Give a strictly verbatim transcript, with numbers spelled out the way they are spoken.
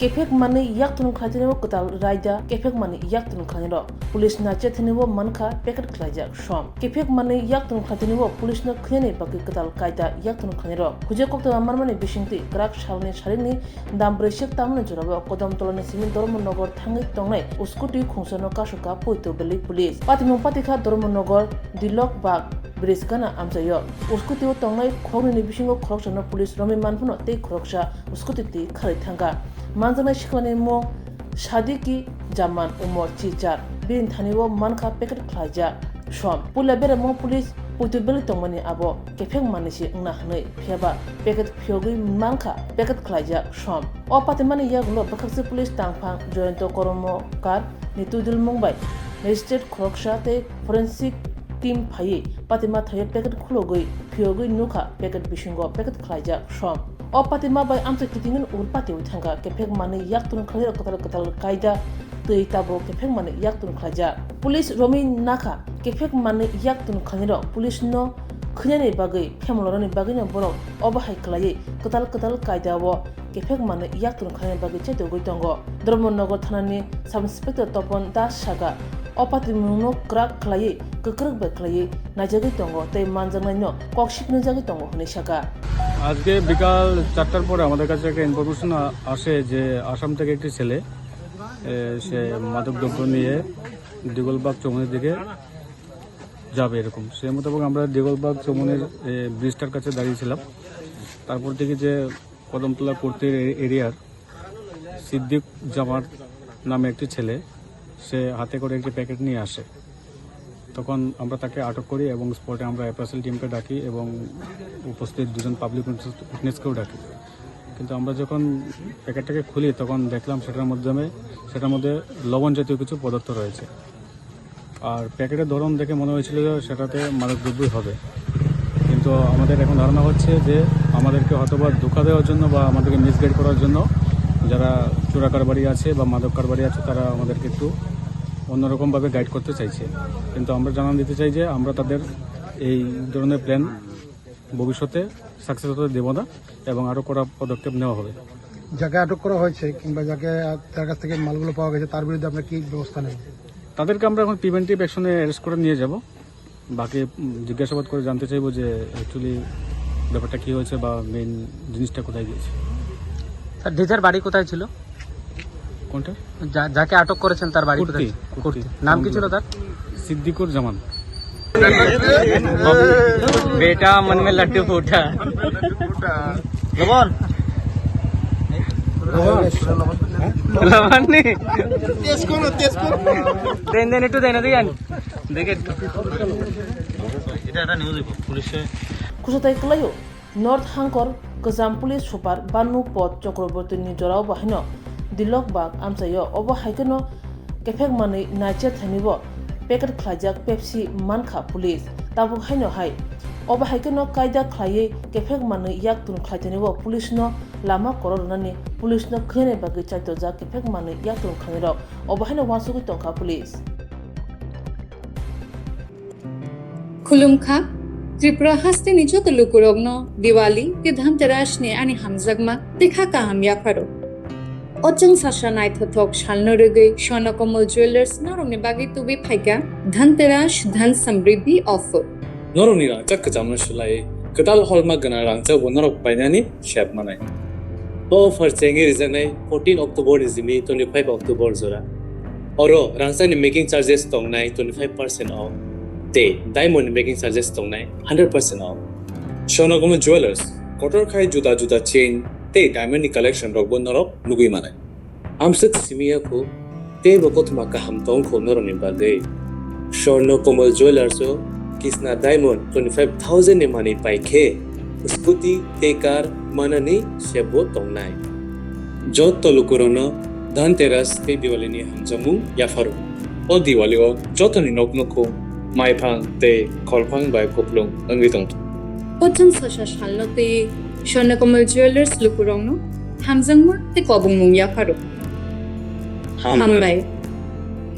Kephek manwi yak tonwi khlaitini o kwtal raida kephek manwi yak tonwi khlainirok. Police naichetini o mankha packet khlaijak som. Kephek manwi yak tonwi khlaitini o police no khwnani bagwi kwtal kaida yak tonwi khlainirok. Hujia koktwma manmani bisingtwi kwrak salni saringni dam brwi sek tamni jorao Kodamtolani simi Dharmanagar thangwi tongnai scooty khungsano kasoka Poitobelli police. Patimung patikha Dharmanagar Dilok Bagh bridge gana amchaio. Scooty o tongnai khoroknwini bisingo khoroksano police romwi manphano tei khoroksa scooty twi kharwi thangkha. Manjaknai siklani mung Sadiki Jaman, umor chichar. Bini thani o mankha packet khlaijak som. Puila beramo police Poitobelli tongmani abo kephek manwi se wngna hwnwi, phiyaba packet phiyogwi mankha packet khlaijak som. O patimani yagulo bwkhakse police tangphang Joyonto Kormokar ni twidulmung bai magistrate khoroksa tei forensic team phaiwi patima thaio packet khulogwi phiyogwi nukha packet bisingo packet khlaijak som. O patima bai amchai kitingin ur patiwi thangkha kephek manwi yak tonwi khlainirok kwtal kwtal kaida twi tabuk kephek manwi yak tonwi khlaijak. Police romwi nakha kephek manwi yak tonwi khlainirok police no khwnani bagwi phemlorani bagwino borok obo hai khlaiwi kwtal kwtal kaida o kephek manwi yak tonwi khlainani bagwi chaitogwi tongo. Dharmanagar thanani Sub Inspector Topon Das sakha, o patimungno kwrak khlaiwi, kwkrwk bai khlaiwi naijagwi tongo tei manjaknaino kok siknwijagwi tongo hwnwi sakha. আজকে বিকাল চারটার পরে আমাদের কাছে একটা ইনফরমেশন আ-, আসে যে আসাম থেকে একটি ছেলে, এ, সে মাদক দ্রব্য নিয়ে দিগলবাগ চৌমুহনীর দিকে যাবে এরকম। সেই মোতাবেক আমরা দিগলবাগ চৌমুহনীর, এ, ব্রিজটার কাছে দাঁড়িয়েছিলাম। তারপর দেখি যে কদমতলা কোর্টের এ-, এরিয়ার সিদ্দিক জামার নামে একটি ছেলে, সে হাতে করে একটি প্যাকেট নিয়ে আসে। তখন আমরা তাকে আটক করি এবং স্পটে আমরা এফএসএল টিমকে ডাকি এবং উপস্থিত দুজন পাবলিক উইটনেসকেও ডাকি। কিন্তু আমরা যখন প্যাকেটটাকে খুলি, তখন দেখলাম সেটার মাধ্যমে, সেটার মধ্যে লবণ জাতীয় কিছু পদার্থ রয়েছে। আর প্যাকেটের ধরন দেখে মনে হয়েছিল যে সেটাতে মাদক দ্রব্যই হবে, কিন্তু আমাদের এখন ধারণা হচ্ছে যে আমাদেরকে হয়তো বা ধোঁকা দেওয়ার জন্য বা আমাদেরকে মিসগাইড করার জন্য যারা চোরা কারবারি আছে বা মাদক কারবারি আছে, তারা আমাদেরকে একটু অন্যরকমভাবে গাইড করতে চাইছে। কিন্তু আমরা জানান দিতে চাই যে আমরা তাদের এই ধরনের প্ল্যান ভবিষ্যতে সাকসেস হতে দেব না এবং আরও কড়া পদক্ষেপ নেওয়া হবে। যাকে আটক করা হয়েছে কিংবা যাকে, যার কাছ থেকে মালগুলো পাওয়া গেছে, তার বিরুদ্ধে আপনারা কি ব্যবস্থা নেবেন? তাদেরকে আমরা এখন প্রিভেন্টিভ অ্যাকশনে অ্যারেস্ট করে নিয়ে যাব। বাকি, উম, জিজ্ঞাসাবাদ করে জানতে চাইবো যে অ্যাকচুয়ালি ব্যাপারটা কী হয়েছে বা মেইন জিনিসটা কোথায় গিয়েছে। স্যার, নিজের বাড়ি কোথায় ছিল? কোনটা? যা-, যাকে আটক করেছেন তার বাড়ি কোথায় কুর্তি, ছিল? কুর্তি। কুর্তি। নাম কি ছিল তার? সিদ্দিকুর জামান। बेटा मन में लड्डू फूटा। লবণ। লবণ নেই। টেস্ট করো, টেস্ট করো। দেন, দেন, একটু দেন, ওদিকে আন। দেখে একটু। এটা একটা নিউজ দিব, পুলিশে। Kusatai kwlaio, North Hangkor kwcham police super Banu Pod Chakraborty ni jorao bo haino Dilok Bagh amchaio, obo hai kheno kephek manwi naicha thani bo packet khlaijak Pepsi mankha police. Tabuk haino hai, obo hai kheno kaida khlaiwi kephek manwi yak tun khlaithani bo police no lama koro rwnani police no khwnani bagwi chaitojak kephek manwi yak tun khlainai rok, obo haino uansugwi tongkha police. Khulumkha, Tripura hasteni joto lukurokno Diwali tei Dhanteras ni ani hamjakma tei kha kaham yapharo. O chwng sasa naithothok salno rwgwi Swarna Kamal Jewellers norokni bagwi tubui phaikha Dhanteras Dhan Samriddhi offer. Norokni rangchak kwchamno swlaiwi kwtal holma gwnang rangchakbo norok painani sep manai. O offer chengwi rijaknai fourteen October ni simi twenty-five October jora. Oro rangchakni making charges tongnai twenty-five percent off tei diamond ni making charges tongnai hundred percent off. Swarna Kamal Jewellers kotor khai juda juda chain tei diamond ni collection rokbo norok nugwi manai. Amswk simi ya kho, teibo kothoma kaham tong kho norokni bagwi. Swarna Kamal Jewellers o Kisna Diamond twenty-five thousand ni manwi pai khe, scooty tei car manani sebo tongnai. Joto lukurokno Dhanteras tei Diwali ni hamjakmung yapharo. O Diwali o jotoni nok nukhung, maiphang tei kholphang bai kupulung wngwi tongthung. O chwng sasa salno tei Swarna Kamal Jewellers lukurokno hamjakma tei kobongmung yapharo. Hambai. Hambai.